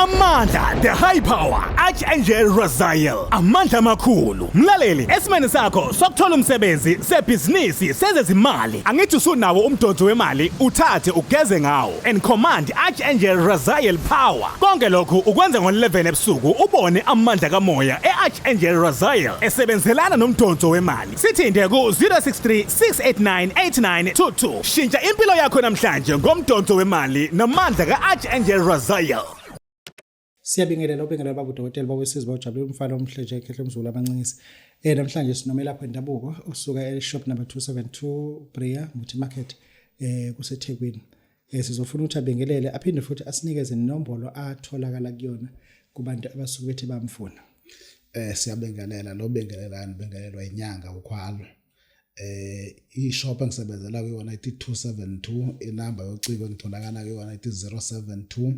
Amandla, the high power, Archangel Raziel, amandla amakhulu. Mlaleli, esimeni sakho sokuthola umsebenzi, sebhizinisi, sezezimali. Angithi usunawo umdonso wemali, uthathe ugeze ngawo. And command Archangel Raziel power. Konke lokhu ukwenza ngo-11 ebusuku ubone amandla kamoya e-Archangel Raziel esebenzelana nomdonso wemali. Sithinte ku-063 689 8922. Shintsha impilo yakho namhlanje ngomdonso wemali namandla ka-Archangel Raziel. Siyabingelela ubingelela baba udokotela baba wesizwe bawujabule umfana omuhle nje khehle umzulu abancingisi. Namhlanje sinomelaphi wendabuko osuka e-shop number 272 Bria Muthi Market kuseThekwini. Sizofuna ukuthi abingelele aphinde futhi asinikeze nenombolo atholakala kuyona kubantu abasuke bethi bamfuna. Siyabingelela lo bingelelani bengelelwa inyanga ukhwalo. I-shop engisebenzela kuyona ithi 272, inamba yocingo engitholakala kuyona ithi 072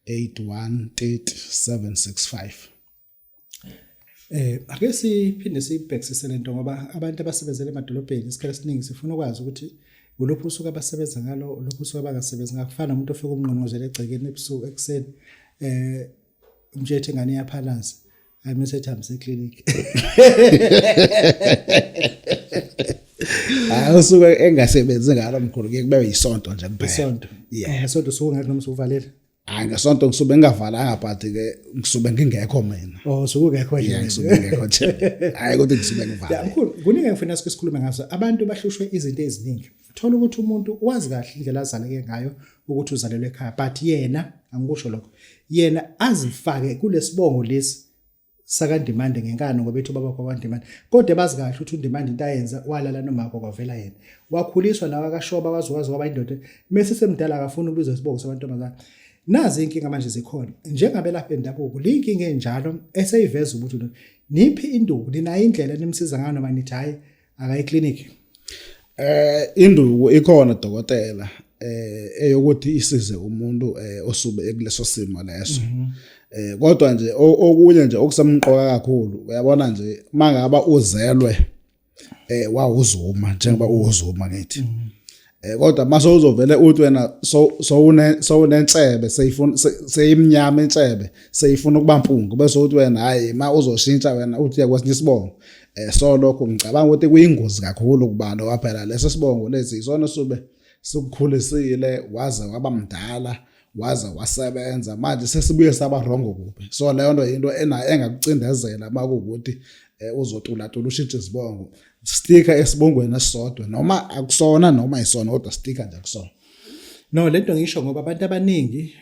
81 30 765. Ake siphinde siyibhekisise lento ngoba abantu abasebenzela emadolobheni isikhathi esiningi sifuna ukwazi ukuthi uluphi usuku abasebenza ngalo, uluphi usuku abangasebenzi ngakho. Kufana nomuntu ofika umngqongqozela egcekeni ebusuku ekuseni, umtshethe ingane iyaphalaza. Hayi mase ethi hambise clinic. Hayi, usuke engasebenzi ngalo mkhulu kuye kube yisonto nje kuphela. Isonto. Yeah. Isonto usuke ngekho noma usuvalele. Hayi, ngesonto ngisuke ngingavalanga but ke ngisuke ngingekho mina. Oh, usuke ungekho nje. Yeah, ngisuke ngingekho nje. Hayi ukuthi ngisuke ngivalele. Yeah, mkhulu, kuningi engifuna sike sikhulume ngazo. Abantu bahlushwe izinto eziningi. Thola ukuthi umuntu wazi kahle indlela azaleke ngayo ukuthi uzalelwe ekhaya, but yena angikusho lokho. Yena azifake kulesibongo lesi sakaNdimande ngenkani ngoba ethi ubaba kwaNdimande, kodwa bazi kahle ukuthi uNdimande into ayenza walala nomako kwavela yena, wakhuliswa nawe akashoba wazi wazi waba indoda, mase semdala akafuni ukubizwa isibongo samantombazane. Nazi inkinga manje zikhona njengabelaphi bendabuko, le inkinga enjalo eseyiveza ukuthi niphi induku, ninayo indlela nimsiza ngayo noma nithi hayi akayi clinic? Induku ikhona dokotela, eyokuthi isize umuntu osube ekuleso simo leso. Kodwa nje okunye nje okusemqoka kakhulu, uyabona nje mangaba uzelwe wawuzuma njengoba uwuzuma ngithi. Kodwa mase uzovele uthi wena so sowune sowunensebe seyifuna seyimnyama insebe seyifuna ukuba mpungu, bese uthi wena hayi ma uzoshintsha wena uthi yakwesinye isibongo. So lokho ngicabanga ukuthi kuyingozi kakhulu kubantu ngoba phela leso sibongo lesi isona sube sikukhulisile waze waba mdala waze wasebenza, manje sesibuye saba wrong kuphi. So leyo nto into ena engakucindezela makuwukuthi uzotulatula ushintshe izibongo. Stika esibongweni esisodwa noma akusona noma isona, kodwa stika nje akusona. No, lento ngisho ngoba abantu abaningi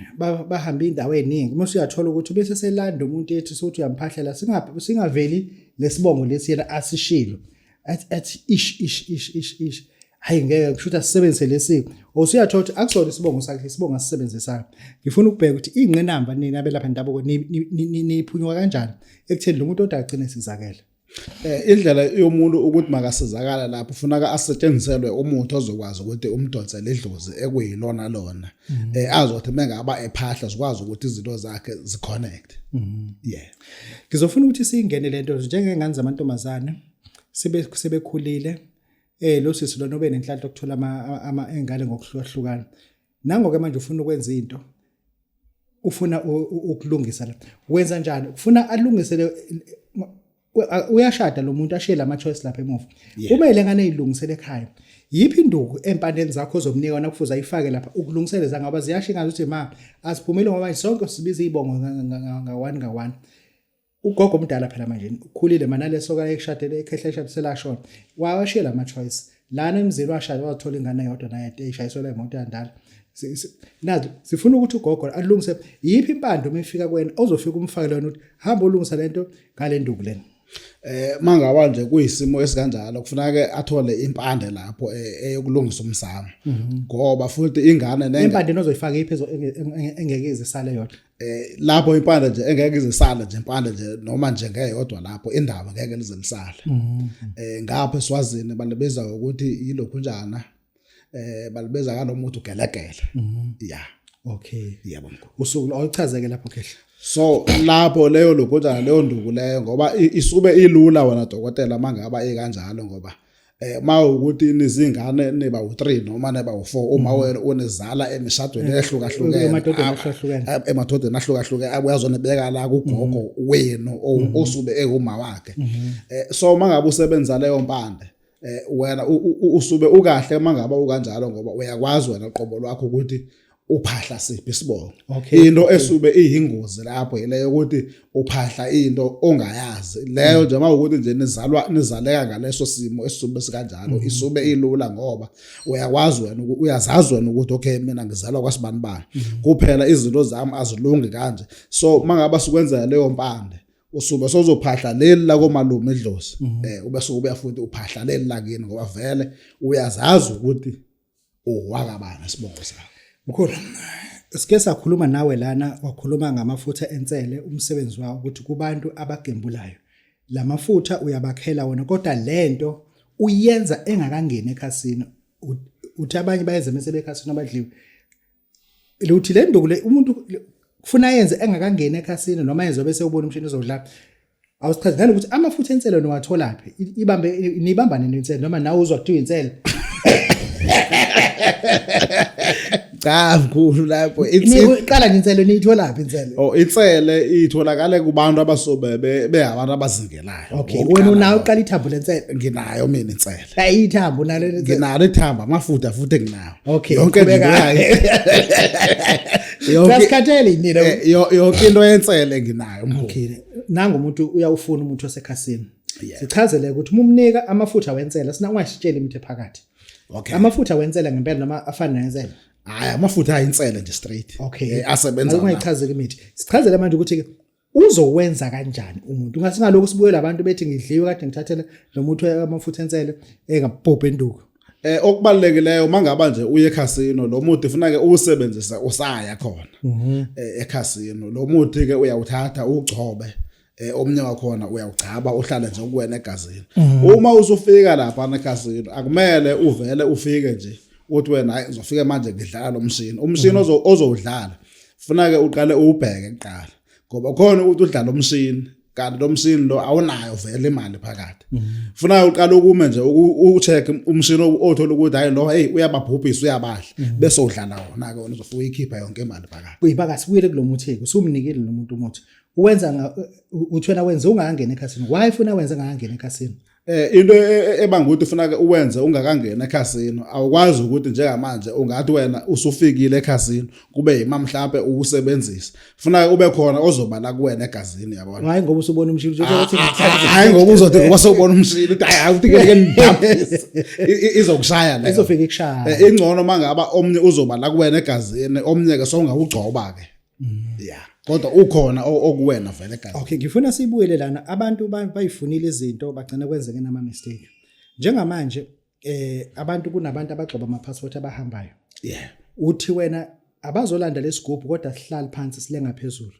bahamba indawo eziningi, uma usuyathola ukuthi bese selanda umuntu ethi sokuthi uyamphahlela singaveli lesibongo lesi yena asishilo, athi ish ish ish ish ish, hayi ngeke, kusho ukuthi asisebenzise lesi, usuyathola ukuthi akusona isibongo sakhe, isibongo asisebenzisayo. Ngifuna ukubheka ukuthi ingqinamba nina abelapha ndabuko niphunyuka kanjani ekutheni lo muntu odwa agcine sizakele. Indlela yomuntu ukuthi makasizakala lapho ufunaka asetshenziselwe umuthi ozokwazi ukuthi umdonsele idlozi ekuyilona lona, azothi mengaba ephahla zikwazi ukuthi izinto zakhe ziconnect. Yeah. Ngizofuna ukuthi siyingene lento njengengane zamantombazane sibe sebekhulile, lo sisi lona ube nenhlanhla yokuthola ama engane ngokuhlukahlukana. Nango ke manje ufuna ukwenza into, ufuna ukulungisa la, wenza njani? Ufuna alungise le, uyashada lo muntu ashiye lama choice lapha emuva, kumele ngane izilungisele ekhaya. Yiphi induku empandeni zakho ozomnika wona kufuze ayifake lapha ukulungisele zangoba ziyasho ingazi ukuthi ma asiphumile, ngoba sonke sibiza izibongo nga-one nga-one. Ugogo omdala phela manje ukhulile manaleso ka ekushadele ekhehla eshadile selashona, wawashiya lama choice lana emzini, washada wathola ingane eyodwa naye eshayiswela imoto yandala. Nazi sifuna ukuthi ugogo alungise yiphi impande uma ifika kuwena ozofika umfakele wena ukuthi hamba ulungisa lento ngale nduku lena. Mangaba nje kuyisimo esikanjalo kufuneka ke athole impande lapho eyokulungisa umsamo, ngoba futhi ingane nenge Impande nozoyifaka iphi engeke izisale yodwa? Lapho impande nje engeke izisale nje, impande nje noma nje ngeyodwa lapho indaba ngeke lize lisale. Ngapha eSwazini balibiza ukuthi yilokhunjana, balibiza ngalomuthi ugelegele. Yeah. Okay. Yebo mkhulu. Usuku awuchazeke lapho khehla. So lapho leyo lokhunjana leyo nduku leyo ngoba isube ilula wena dokotela mangaba ikanjalo ngoba Mawukuthi nizingane niba u3 noma niba u4, uma wena unizala emishadweni ehlukahlukene, emadodeni ahlukahlukene. Emadodeni ahlukahlukene, uyazonibeka la kugogo wenu osube ewuma wakhe. So mangabe usebenza leyo mpande, wena usube ukahle mangabe ukanjalo, ngoba uyakwazi wena qobo lwakho ukuthi uphahla siphi isibongo. Into esube iyingozi lapho yileyo ukuthi uphahla into ongayazi leyo nje. Mawukuthi nje nizalwa nizaleka ngaleso simo esisube sikanjalo, isube ilula ngoba uyakwazi wena uyazazi wena ukuthi okay, mina ngizalwa kwasibani bani, kuphela izinto zami azilungi kanje. So mangaba sikwenzela leyo mpande, usube sozophahla leli la komalume idlozi, ube sokubuya futhi uphahla leli lakini, ngoba vele uyazazi ukuthi owakabani isibongo sakho. Mkhulu, sike sakhuluma nawe lana, wakhuluma ngamafutha ensele, umsebenzi wawo ukuthi kubantu abagembulayo. Lamafutha uyabakhela wona, kodwa lento uyenza engakangeni ekhasini. Uthi abanye bayenze mase bekhasini abadliwe. Luthi le nduku le umuntu kufuna ayenze engakangeni ekhasini noma yenze bese ubona umshini uzodlala. Awusichaze nanokuthi amafutha enselo niwatholaphi? Ibambe nibamba nini inselo, noma nawe uzwa kuthiwa inselo? Cha mkhulu, lapho Iqala nje inselo, niyitholaphi inselo? Oh, insele itholakala kubantu abasobe beyabantu abazingelayo. Okay, wena unayo uqala ithambo lenselo? Nginayo mina insele. Hayi, ithambo nalo lenselo. Nginalo ithambo, amafutha futhi nginawo. Yonke nje into yonke Sasikhathele nina. Yonke into yensele nginayo mkhulu. Okay, nangu umuntu uyawufuna umuthi osekhasini. Sichazele ukuthi uma umnika amafutha wensela, sina ungashitsheli imithi ephakathi. Amafutha wensela ngempela noma afana nensela? Hayi, amafutha ayinsele nje straight. Asebenza. Ungayichazeki imithi. Sichazele manje ukuthi ke uzowenza kanjani umuntu. Ungasingalokhu sibuyela abantu bethi ngidliwe kade ngithathele lo muthi amafutha ensele engabhobhe enduku. Okubalulekileyo, mangaba nje uye ekhasino, lo muthi ufuna ke uwusebenzise usaya khona. Ekhasino lo muthi ke uyawuthatha ugcobe, omnye wakhona uyawugcaba uhlale nje kuwena egazini. Uma usufika lapha ekhasino, akumele uvele ufike nje uthi wena hayi, ngizofika manje ngidlala lo mshini. Umshini ozowudlala funa ke uqale uwubheke kuqala, ngoba khona ukuthi udlala umshini kanti lo mshini lo awunayo vele imali phakathi. Funa uqale ukume nje ucheck umshini othola ukuthi hayi lo, hey, uyababhubhisa, uyabadla, bese udlala wona ke, wona uzofika uyikhipha yonke imali phakathi. Kuyibaka sibuyele kulo muthi, usumnikile lo muntu umuthi. Uwenza uthi wena wenze ungakangena ekhasini. Why ufuna wenze ungakangena ekhasini? Into ebanga ukuthi ufuna ke uwenze ungakangena ekhasino, awukwazi ukuthi njengamanje ungathi wena usufikile ekhasino kube yima mhlambe ukusebenzisa. Funa ube khona ozoba la kuwena egazini, yabona. Hayi, ngoba usubona umshini uzothi Hayi, ngoba uzothi ngoba sewubona umshini uthi hayi, uthi ke ngidambise, izokushaya leyo. Izofika ikushaya. Ingcono mangaba omnye uzoba la kuwena egazini, omnye ke songawugcoba ke, yeah, kodwa ukhona okuwena vele egazini. Okay, ngifuna sibuyele lana. Abantu bayifunile izinto, bagcina kwenzeke nama mistake. Njengamanje abantu, kunabantu abagxoba ama passport abahambayo. Uthi wena abazolanda lesigubhu kodwa sihlali phansi, silenga phezulu.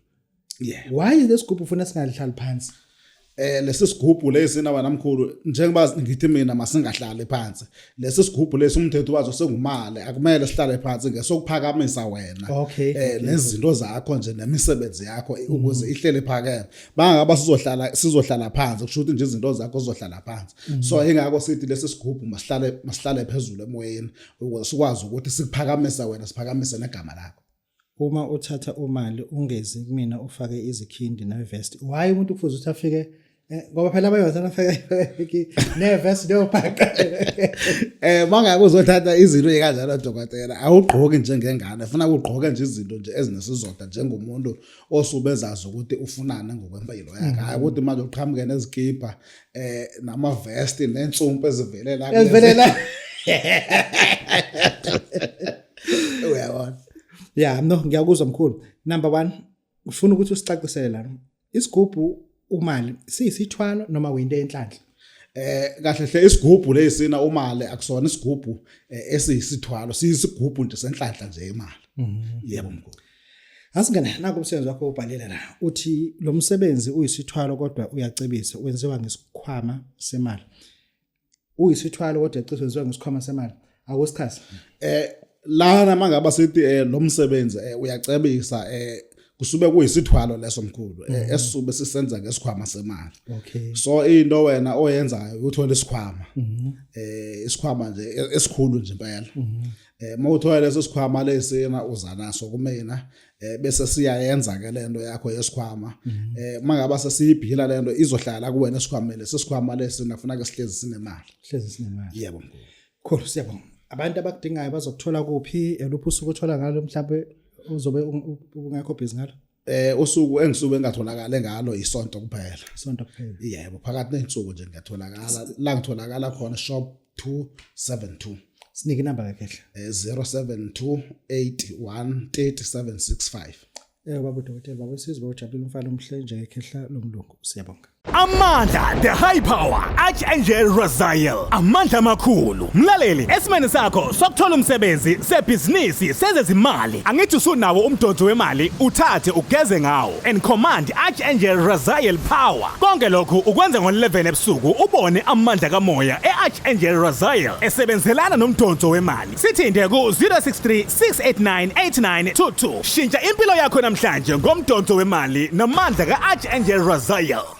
Why lesigubhu ufuna singahlali phansi? Lesi sigubhu lesi na wena mkhulu, njengoba ngithi mina masingahlali phansi, lesi sigubhu lesi umthetho wazo sengumale, akumele sihlale phansi, ngesokuphakamisa wena nezinto zakho nje nemisebenzi yakho ukuze ihlele phakeme. Bangaba sizohlala phansi, kusho ukuthi nje izinto zakho zizohlala phansi. So ingakho sithi lesi sigubhu masihlale phezulu emoyeni ukuze sikwazi ukuthi sikuphakamisa wena, siphakamise negama lakho. Uma uthatha umali ungezi kumina ufake izikhindi nevest. Why umuntu kufuze ukuthi afike ngoba phela abanye bazana afake nevest neyobhaqa. Mangabe uzothatha izinto ezikanjalo dokotela, awugqoki njengengane, funa ugqoke nje izinto nje ezinesizotha njengomuntu osube ezazi ukuthi ufunani ngokwempilo yakhe. Hayi ukuthi manje uqhamuke nezikipa nama vest nensumpu ezivelela Ezivelela. Uyabona. Yeah, no, ngiyakuzwa mkhulu. Number 1, ufuna ukuthi usicacisele la. Isigubhu umali siyisithwalo noma uyinto yenhlanhla? Kahle hle isigubhu lesina umali akusona isigubhu esiyisithwalo, siyisigubhu nje senhlanhla nje imali. Yebo mkhulu. Asingene naku umsebenzi wakho ubhalile la. Uthi lo msebenzi uyisithwalo kodwa uyacebisa, wenziwa ngesikhwama semali. Uyisithwalo kodwa uyacebisa, wenziwa ngesikhwama semali. Akusichaze. Lana mangaba sithi lo msebenzi uyacebisa. Kusube kuyisithwalo leso mkhulu, esisube sisenza ngesikhwama semali. Okay. So into wena oyenzayo uthola isikhwama, isikhwama nje esikhulu nje impela. Mawuthola leso sikhwama lesina, uza naso kumina, bese siyayenza ke lento yakho yesikhwama. Mangaba sesiyibhila lento, izohlala kuwena esikhwameni lesi. Sikhwama lesina kufuneka sihlezi sinemali. Hlezi sinemali. Yebo mkhulu. Khulu, siyabonga. Abantu abakudingayo bazokuthola kuphi? Eluphi usuku othola ngalo mhlawumbe uzobe ungekho busy ngalo? Usuku engisuke engatholakala ngalo isonto kuphela. Isonto kuphela. Yebo, phakathi nensuku nje ngiyatholakala. La ngitholakala khona, shop 272. Sinike inamba kakhehla. 072 81 3765. Baba udokotela, baba usizwe, ujabulile umfana omhle nje, ekhehla lomlungu. Siyabonga. Amandla, the high power, Archangel Raziel, amandla amakhulu. Mlaleli, esimeni sakho sokuthola umsebenzi, sebhizinisi, sezezimali, angithi usunawo umdonso wemali, uthathe ugeze ngawo and command Archangel Raziel power. Konke lokhu ukwenza ngo-11 ebusuku, ubone amandla kamoya e-Archangel Raziel esebenzelana nomdonso wemali. Sithinte ku-063 689 8922. Shintsha impilo yakho namhlanje ngomdonso wemali namandla ka-Archangel Raziel.